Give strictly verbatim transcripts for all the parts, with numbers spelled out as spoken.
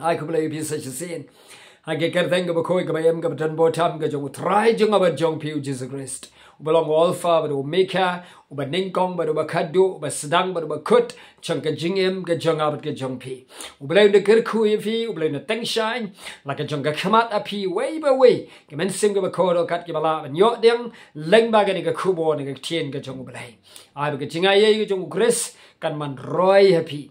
Ai khublei ïa phi sa shisien ha ka kyrteng kaba khuid kaba im kaba don bor tam ka jong U Trai jong nga bad jong phi U Jisu Khrist, uba long u Alpha bad u Omega, uba nyngkong bad uba khadduh, uba sdang bad uba kut jong ka jingim ka jong nga bad ka jong phi. U Blei un da kyrkhu ïa phi, U Blei un da tyngshaiñ la ka jong ka khmat ha phi wei pa wei, ka mynsiem kaba kordor kat kiba lah ban ïoh dieng lyngba kane ka khubor na ka ktien ka jong U Blei. Ai ba ka jingaiei ka jong U Khrist kan man roi ha phi.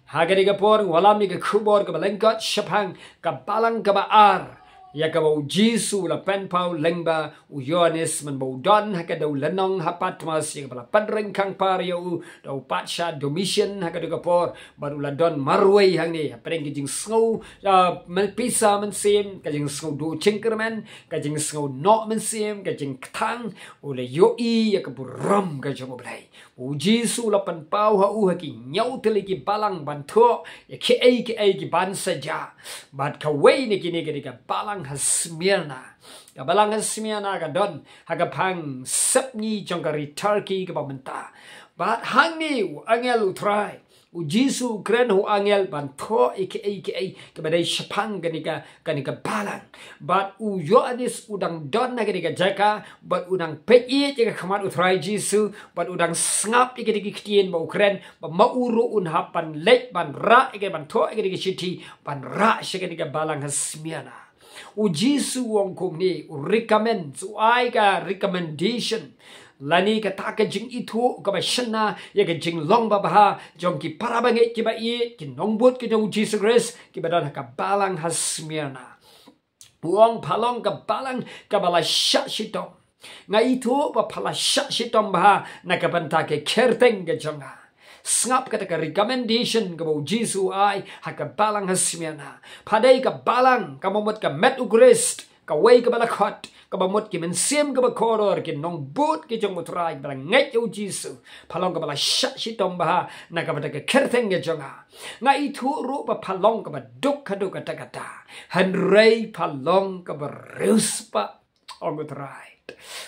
Ha kane ka por nga wallam ïa ka khubor kaba lyngkot shaphang ka balang kaba ar, ïa kaba U Jisu u la pynpaw lyngba u Ïoannis mynba u don ha ka dewlynnong ha Patmos, ïa kaba la pynryngkhang par ïa u da u patsha Domitian ha kane ka por, bad u la don marwei hangne hapdeng ka jingsngew, ah, myn- pisa mynsiem, ka jingsngew duh jingkyrmen, ka jingsngew noh mynsiem, ka jingkthang, u la ïohi ïa ka burom ka jong U Blei. U Jisu u la pynpaw ha u ha ki hynñiew tylli ki balang ban thoh ïa kiei kiei ki ban sa jia. Bad kawei na kine ka dei ka balang ha Smyrna. Ka balang ha Smyrna ka don ha ka phang sepngi jong ka ri Turkey kaba mynta. Bad hangne u angel U Trai, U Jisu u kren ha u angel ban thoh ïa kiei kiei kaba dei shaphang kane ka, kane ka balang. Bad u Ïoannis u dang don ha kane ka jaka, bad u dang peit ïa ka khmat U Trai Jisu, bad u dang sngap ïa kine ki ktien ba u kren, ba ma u ruh un hap ban leit ban rah ïa ka, ban thoh ïa kine ki shithi, ban rah sha kane ka balang ha Smyrna. U Jisu u ong kumne, u recommend, u ai ka recommendation, lane kata ka jingithuh kaba shynna ïa ka jinglong babha jong ki para bangeit kiba ïeit, ki nongbud ki jong U Jisu Khrist, kiba don ha ka balang ha Smyrna. U ong, pha long ka balang kaba la shah shitom. Nga ithuh ba pha la shah shitom bha na ka bynta ka kyrteng ka jong nga. Sngap kata ka recommendation kaba U Jisu u ai ha ka balang ha Smyrna. Pha dei ka balang kaba mut ka met U Khrist, kawei kaba la khot, kaba mut ki mynsiem kiba kordor, ki nongbud ki jong U Trai, ba la ngeit ïa U Jisu. Pha long kaba la shah shitom bha na ka bynta ka kyrteng ka jong nga. Nga ithuh ruh ba pha long kaba duk haduh katta katta, hynrei pha long kaba riewspah, ong U Trai.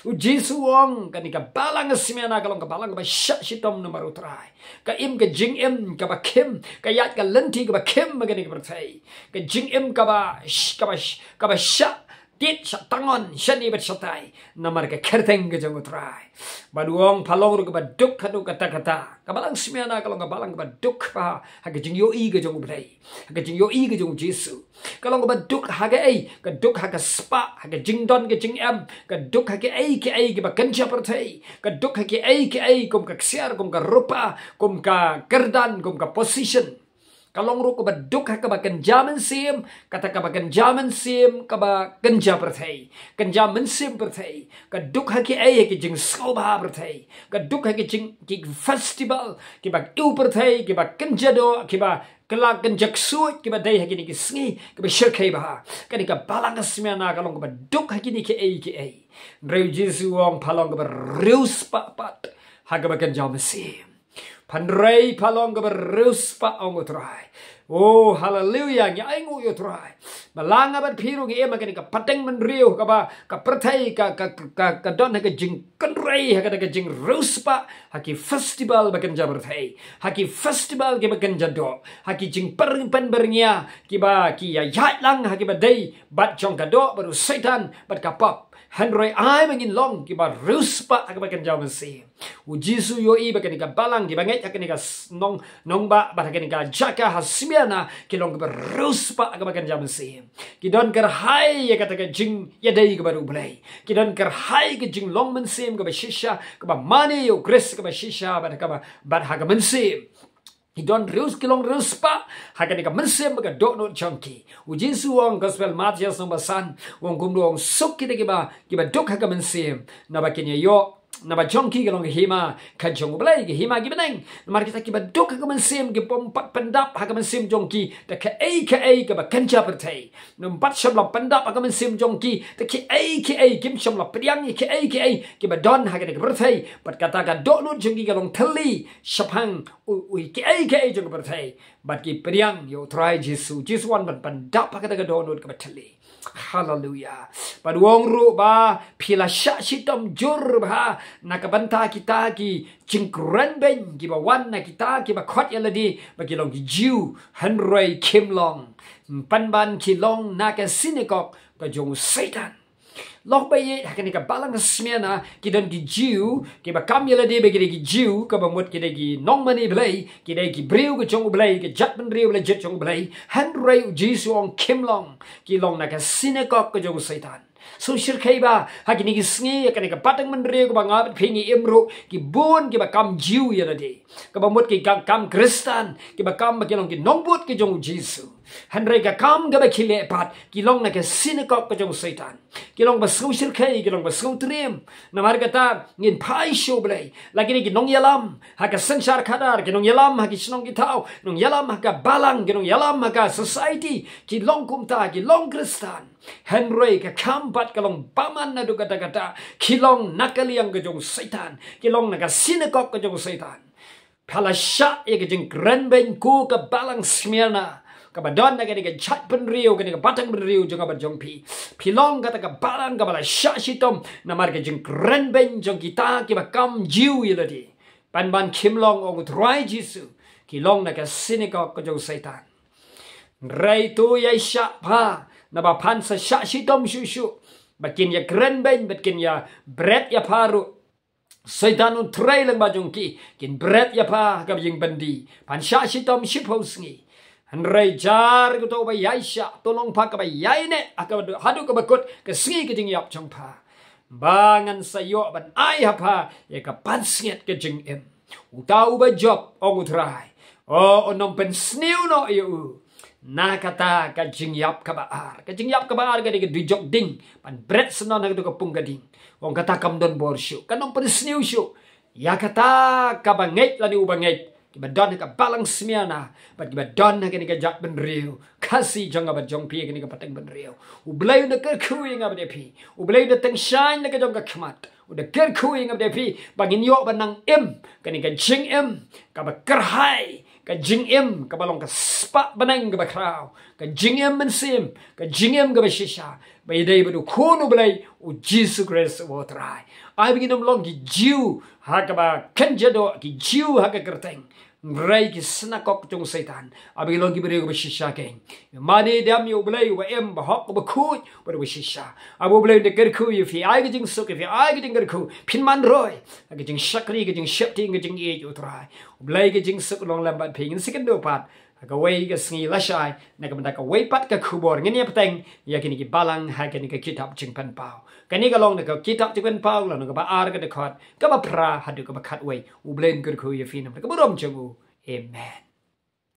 U Jisu u ong, kane ka balang ha Smyrna ka long ka balang kaba shah shitom namar U Trai. Ka im ka jingim kaba khim, ka ïaid ka lynti kaba khim ha kane ka pyrthei. Ka jingim kaba sh-, kaba sh-, kaba shah tied shah tngen shane bad shatai namar ka kyrteng ka jong U Trai. Bad u ong, pha long ruh kaba duk haduh katta katta. Ka balang Smyrna ka long ka balang kaba duk bha ha ka jingïohi ka jong U Blei, ha ka jingïohi ka jong U Jisu. Ka long kaba duk ha kaei? Ka duk ha ka spah, ha ka jingdon ka jingem. Ka duk ha kiei kiei kiba kynja pyrthei. Ka duk ha kiei kiei kum ka ksiar, kum ka rupa, kum ka kyrdan, kum ka position. Ka long ruh kaba duk ha kaba kynja mynsiem, kata kaba kynja mynsiem kaba kynja pyrthei, kynja mynsiem pyrthei. Ka duk ha kiei, ha ki jingsngewbha pyrthei. Ka duk ha ki jing, ki festival kiba ïew pyrthei, kiba kynja doh, kiba kylla kynja ksuid, kiba dei ha kine ki sngi kiba shyrkhei bha. Kane ka balang ha Smyrna ka long kaba duk ha kine kiei kiei. Hynrei U Jisu u ong, pha long kaba riewspah pat ha kaba kynja mynsiem. Hynrei pha long kaba riewspah, ong U Trai. Oh, haleluya, ngi ainguh ïa U Trai ba la nga bad phi ruh ngi im ha kane ka pateng bynriew kaba ka pyrthei ka, ka, ka, ka don ha ka jingkynrei, ha kata ka jingriewspah, ha ki festival ba kynja pyrthei, ha ki festival kiba kynja doh, ha ki jingpyr-, pynbyrngia kiba ki ïaid lang ha kiba dei bad jong ka doh, bad u Soitan, bad ka pop. Hynrei ai ba ngin long kiba riewspah ha kaba kynja mynsiem. U Jisu u ïohi ba kane ka balang, kiba ngeit ha kane ka s-, nong, nongbah bad ha kane ka jaka ha Smyrna, ki long kiba riewspah ha kaba kynja mynsiem. Ki don kyrhai ïa kata ka jingïadei kaba bad U Blei. Ki don kyrhai ka jinglong mynsiem kaba shisha, kaba mane ïa U Khrist kaba shisha bad kaba, bad ha ka mynsiem. Ki don riew, ki long riewspah ha kane ka mynsiem bad ka dohnud jong ki. U Jisu u ong, Gospel Mathaios lynnong ba san, u ong kumno, u ong, suk kita kiba, kiba duk ha ka mynsiem, naba kin ïoh, naba jong ki ka long ka hima ka jong U Blei, ka hima ki bneng. Namar kita kiba duk ha ka mynsiem kim pat pyndap ha ka mynsiem jong ki da kaei kaei kaba kynja pyrthei. Kim pat shym la pyndap ha ka mynsiem jong ki da kaei kaei, kim shym la pdiang ïa kaei kaei kiba don ha kane ka pyrthei. Bad kata ka dohnud jong ki ka long thylli shaphang u, u, kiei kiei jong ka pyrthei. Bad ki pdiang ïa U Trai Jisu. Jisu u wan ban pyndap ha kata ka dohnud kaba thylli. Haleluya. Bad u ong ruh ba phi la shah shitom jur bha na ka bynta kita ki jingkrenbeiñ kiba wan na kita kiba khot ïa lade ba ki long ki Jiw, hynrei kim long Pynban ki long na ka sinagog ka jong u Soitan. Long ba ïeit ha kane ka balang ka Smyrna ki don ki Jiw, kiba kam ïa lade ba ki dei ki Jiw, kaba mut ki dei ki nongmane Blei, ki dei ki briew ka jong u Blei, ka jaitbynriew ba la jied jong u Blei. Hynrei u Jisu u ong kim long, ki long na ka sinagog ka jong u Soitan. Sngewsih khie ba ha kine ki sngi, ha kane ka pateng bynriew kaba nga bad phi ngi im ruh, ki bun kiba kam Jiw ïa lade, kaba mut ki kam, kam Khristan, kiba kam ba ki long ki nongbud ki jong u Jisu. Hynrei ka kam kaba ki leh pat, ki long na ka sinagog ka jong u Soitan. Ki long ba sngewsih khie, ki long ba sngewtriem. Namar kata ngin phai sha u Blei. La ki dei ki nongïalam ha ka synshar khadar, ki nongïalam ha ki shnong ki thaw, nongïalam ha ka balang, ki nongïalam ha ka society, ki long kumta, ki long Khristan. Hynrei ka kam pat ka long bymman naduh katta katta, ki long na ka liang ka jong u Soitan, ki long na ka sinagog ka jong u Soitan. Phi la shah ïa ka jingkren beiñ ko ka balang Smyrna, kaba don na kane ka jaitbynriew, kane ka pateng bynriew jong nga bad jong phi. Phi long kata ka balang kaba la shah shitom namar ka jingkren beiñ jong kita kiba kam Jiw ïa lade. Pynban kim long, ong u Trai Jisu, ki long na ka sinagog ka jong u Soitan. Hynrei to ïai shah bha, naba phan sa shah shitom shuh shuh, bad kin ïakren beiñ, bad kin ïabret ïapha ruh. Soitan un trei lyngba jong ki, kin bret ïapha ha kaba ïeng byndi, phan shah shitom shiphew sngi. Hynrei jar ko uto uba ïai shah, to long pha kaba ïaineh ha kaba, haduh kaba kut ka sngi ka jingïap jong pha, ba ngan sa ïoh ban ai ha pha ïa ka pansngiat ka jingim. Uta uba jop, ong u Trai, o, un ym pynsniew noh ïa u na kata ka jingïap kaba ar. Ka jingïap kaba ar ka dei ka dujok ding, ban bret syndon ha kato ka pung ka ding. Ong kata kam don bor shuh, kan ym pynsniew shuh ïa kata kaba ngeit lane uba ngeit, kiba don ha ka balang Smyrna, bad kiba don ha kane ka jaitbynriew Khasi jong nga bad jong phi ha kane ka pateng bynriew. U Blei u da kyrkhu ïa nga bad ïa phi. U Blei u da tyngshaiñ na ka jong ka khmat. U da kyrkhu ïa nga bad ïa phi ba ngin ïoh ban nang im kane ka jingim kaba kyrhai, ka jingim kaba long ka spah bneng kaba khraw, ka jingim mynsiem, ka jingim kaba shisha, ba ïadei bad u Khun u Blei, u Jisu Khrist uba u Trai. Ai ba ngin ym long ki Jiw ha kaba kynja doh, ki Jiw ha ka kyrteng, hynrei ki sinagog jong u Soitan. Ai ba ngin long ki briew kiba shisha keiñ. Mane dem ïa u Blei uba im, ba hok, uba khuid, bad uba shisha. Ai ba u Blei un da kyrkhu ïa phi, ai ka jingsuk ïa phi, ai ka jingkyrkhu, phin man roi ha ka jingshakri, ka jingsheptieng, ka jingïeit ïa u Trai. U Blei ka jingsuk long lem bad phi. Ngin sa ïakynduh pat ha kawei ka sngi lashai na ka bynta kawei pat ka khubor. Ngin ïa bteng ïa kine ki balang ha kane ka kitab Jingpynpaw. Kane ka long na ka kitab Jingpynpaw, lynnong kaba ar, ka dkhot kaba phra haduh kaba khatwei. U Blei un kyrkhu ïa phi namar ka burom jong u. Amen.